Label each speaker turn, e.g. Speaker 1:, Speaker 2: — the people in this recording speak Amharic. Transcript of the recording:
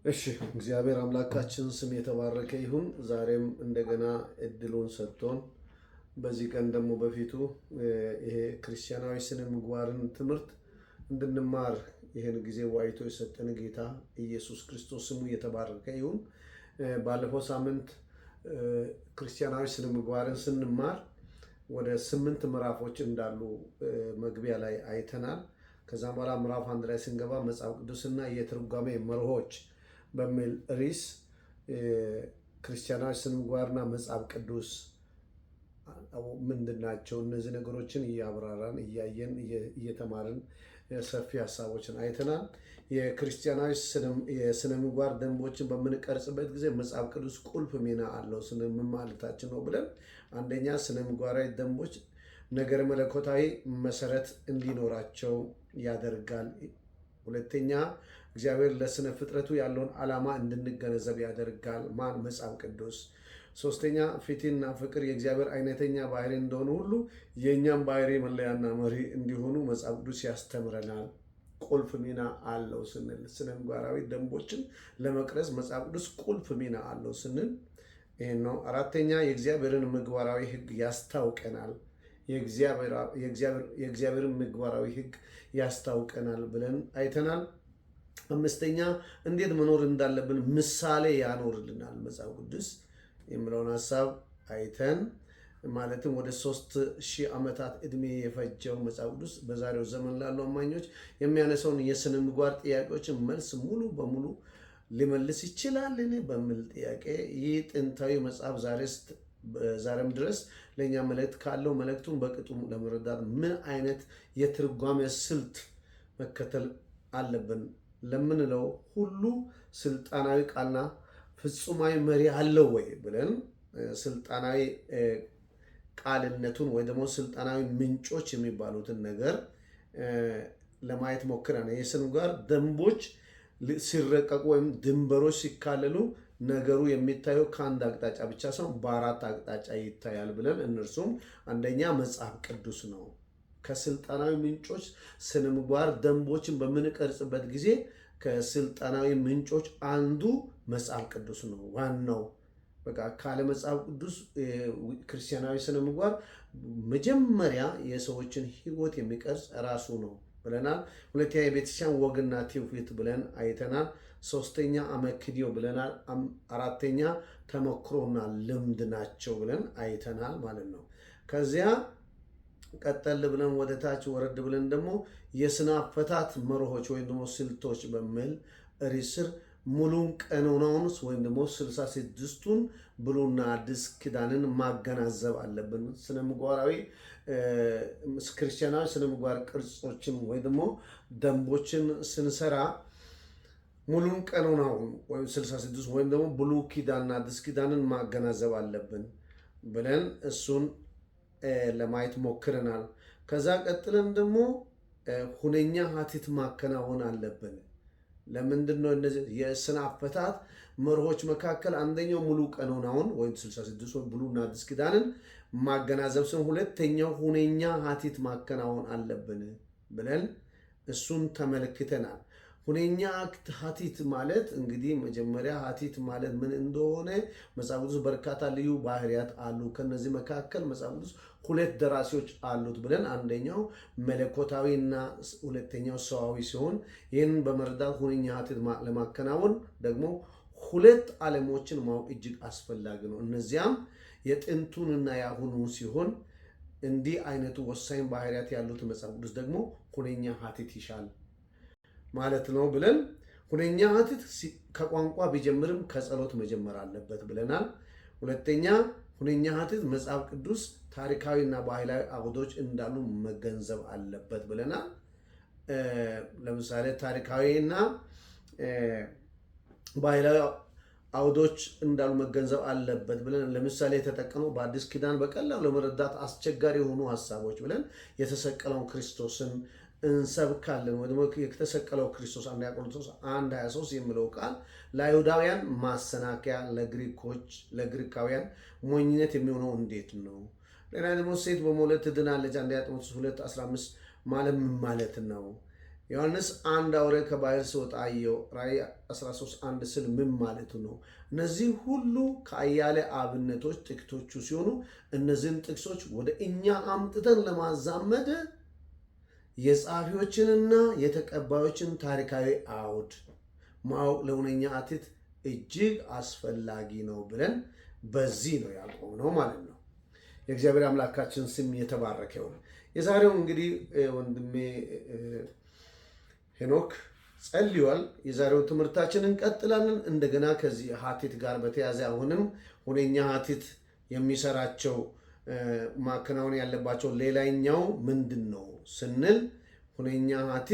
Speaker 1: እሺ፣ እግዚአብሔር አምላካችን ስም የተባረከ ይሁን። ዛሬም እንደገና እድሉን ሰጥቶን በዚህ ቀን ደግሞ በፊቱ ይሄ ክርስቲያናዊ ስነ ምግባርን ትምህርት እንድንማር ይህን ጊዜ ዋይቶ የሰጠን ጌታ ኢየሱስ ክርስቶስ ስሙ የተባረከ ይሁን። ባለፈው ሳምንት ክርስቲያናዊ ስነ ምግባርን ስንማር ወደ 8 ምዕራፎች እንዳሉ መግቢያ ላይ አይተናል። ከዛም በኋላ ምዕራፍ 1 ላይ ስንገባ መጽሐፍ ቅዱስና የትርጓሜ መርሆች በሚል ርዕስ ክርስቲያናዊ ስነ ምግባርና መጽሐፍ ቅዱስ ምንድን ናቸው? እነዚህ ነገሮችን እያብራራን፣ እያየን፣ እየተማርን ሰፊ ሀሳቦችን አይተናል። የክርስቲያናዊ የስነ ምግባር ደንቦችን በምንቀርጽበት ጊዜ መጽሐፍ ቅዱስ ቁልፍ ሚና አለው። ስነ ምን ማለታችን ነው ብለን፣ አንደኛ ስነ ምግባራዊ ደንቦች ነገረ መለኮታዊ መሰረት እንዲኖራቸው ያደርጋል። ሁለተኛ እግዚአብሔር ለስነ ፍጥረቱ ያለውን ዓላማ እንድንገነዘብ ያደርጋል። ማን? መጽሐፍ ቅዱስ። ሶስተኛ ፍትህና ፍቅር የእግዚአብሔር አይነተኛ ባህሪ እንደሆኑ ሁሉ የእኛም ባህሪ መለያና መሪ እንዲሆኑ መጽሐፍ ቅዱስ ያስተምረናል። ቁልፍ ሚና አለው ስንል፣ ስነ ምግባራዊ ደንቦችን ለመቅረጽ መጽሐፍ ቅዱስ ቁልፍ ሚና አለው ስንል ይህን ነው። አራተኛ የእግዚአብሔርን ምግባራዊ ሕግ ያስታውቀናል። የእግዚአብሔርን ምግባራዊ ሕግ ያስታውቀናል ብለን አይተናል። አምስተኛ እንዴት መኖር እንዳለብን ምሳሌ ያኖርልናል መጽሐፍ ቅዱስ የሚለውን ሀሳብ አይተን፣ ማለትም ወደ 3000 ዓመታት ዕድሜ የፈጀው መጽሐፍ ቅዱስ በዛሬው ዘመን ላሉ አማኞች የሚያነሳውን የስነ ምግባር ጥያቄዎችን መልስ ሙሉ በሙሉ ሊመልስ ይችላልን በሚል ጥያቄ፣ ይህ ጥንታዊ መጽሐፍ ዛሬም ድረስ ለእኛ መልእክት ካለው መልእክቱን በቅጡ ለመረዳት ምን አይነት የትርጓሜ ስልት መከተል አለብን ለምንለው ሁሉ ስልጣናዊ ቃልና ፍጹማዊ መሪ አለው ወይ ብለን፣ ስልጣናዊ ቃልነቱን ወይ ደግሞ ስልጣናዊ ምንጮች የሚባሉትን ነገር ለማየት ሞክረናል። የስነ ምግባር ደንቦች ሲረቀቁ ወይም ድንበሮች ሲካለሉ ነገሩ የሚታየው ከአንድ አቅጣጫ ብቻ ሳይሆን በአራት አቅጣጫ ይታያል ብለን፣ እነርሱም አንደኛ መጽሐፍ ቅዱስ ነው። ከስልጣናዊ ምንጮች ስነ ምግባር ደንቦችን በምንቀርጽበት ጊዜ ከስልጣናዊ ምንጮች አንዱ መጽሐፍ ቅዱስ ነው። ዋናው በቃ ካለ መጽሐፍ ቅዱስ ክርስቲያናዊ ስነ ምግባር መጀመሪያ የሰዎችን ሕይወት የሚቀርጽ ራሱ ነው ብለናል። ሁለተኛ የቤተክርስቲያን ወግና ትውፊት ብለን አይተናል። ሶስተኛ አመክንዮ ብለናል። አራተኛ ተሞክሮና ልምድ ናቸው ብለን አይተናል ማለት ነው። ከዚያ ቀጠል ብለን ወደ ታች ወረድ ብለን ደግሞ የስነ አፈታት መርሆች ወይም ደግሞ ስልቶች በሚል ርዕስ ስር ሙሉን ቀኖናውን ወይም ደግሞ 66ቱን ብሉይና አዲስ ኪዳንን ማገናዘብ አለብን። ስነ ምግባራዊ ክርስቲያናዊ ስነ ምግባር ቅርጾችን ወይ ደግሞ ደንቦችን ስንሰራ ሙሉን ቀኖናውን ወይም 66 ወይም ደግሞ ብሉይ ኪዳንና አዲስ ኪዳንን ማገናዘብ አለብን ብለን እሱን ለማየት ሞክረናል። ከዛ ቀጥለን ደግሞ ሁነኛ ሀቲት ማከናወን አለብን። ለምንድን ነው? እነዚህ የስነ አፈታት መርሆች መካከል አንደኛው ሙሉ ቀኖናውን ወይም 66 ወይም ብሉይና አዲስ ኪዳንን ማገናዘብ ሲሆን ሁለተኛው ሁነኛ ሀቲት ማከናወን አለብን ብለን እሱን ተመልክተናል። ሁነኛ ሀቲት ማለት እንግዲህ መጀመሪያ ሀቲት ማለት ምን እንደሆነ መጽሐፍ ቅዱስ በርካታ ልዩ ባህሪያት አሉ። ከነዚህ መካከል መጽሐፍ ቅዱስ ሁለት ደራሲዎች አሉት ብለን፣ አንደኛው መለኮታዊ እና ሁለተኛው ሰዋዊ ሲሆን ይህንን በመረዳት ሁነኛ ሀቲት ለማከናወን ደግሞ ሁለት ዓለሞችን ማወቅ እጅግ አስፈላጊ ነው። እነዚያም የጥንቱንና የአሁኑ ሲሆን እንዲህ አይነቱ ወሳኝ ባህሪያት ያሉት መጽሐፍ ቅዱስ ደግሞ ሁነኛ ሀቲት ይሻል ማለት ነው ብለን፣ ሁነኛ ሀቲት ከቋንቋ ቢጀምርም ከጸሎት መጀመር አለበት ብለናል። ሁለተኛ ሁነኛ ሀቲት መጽሐፍ ቅዱስ ታሪካዊና ባህላዊ አውዶች እንዳሉ መገንዘብ አለበት ብለናል። ለምሳሌ ታሪካዊና ባህላዊ አውዶች እንዳሉ መገንዘብ አለበት ብለን ለምሳሌ የተጠቀመው በአዲስ ኪዳን በቀላሉ ለመረዳት አስቸጋሪ የሆኑ ሀሳቦች ብለን የተሰቀለውን ክርስቶስን እንሰብካለን ወይ ደግሞ የተሰቀለው ክርስቶስ 1 ቆሮንቶስ 1:23 የሚለው ቃል ለአይሁዳውያን ማሰናከያ፣ ለግሪኮች ለግሪካውያን ሞኝነት የሚሆነው እንዴት ነው? ሌላ ደግሞ ሴት በመውለድ ትድናለች 1 ጢሞቴዎስ 2:15 ማለት ምን ማለት ነው? ዮሐንስ አንድ አውሬ ከባሕር ሲወጣ አየው፣ ራእይ 13:1 ስል ምን ማለቱ ነው? እነዚህ ሁሉ ከአያሌ አብነቶች ጥቂቶቹ ሲሆኑ እነዚህን ጥቅሶች ወደ እኛ አምጥተን ለማዛመድ የጸሐፊዎችንና የተቀባዮችን ታሪካዊ አውድ ማወቅ ለሁነኛ ሐቲት እጅግ አስፈላጊ ነው ብለን በዚህ ነው ያቆምነው ማለት ነው። የእግዚአብሔር አምላካችን ስም የተባረከ ይሁን። የዛሬው እንግዲህ ወንድሜ ሄኖክ ጸልዩዋል። የዛሬው ትምህርታችን እንቀጥላለን። እንደገና ከዚህ ሐቲት ጋር በተያያዘ አሁንም ሁነኛ ሐቲት የሚሰራቸው ማከናወን ያለባቸው ሌላኛው ምንድን ነው ስንል ሁነኛ ሐቲት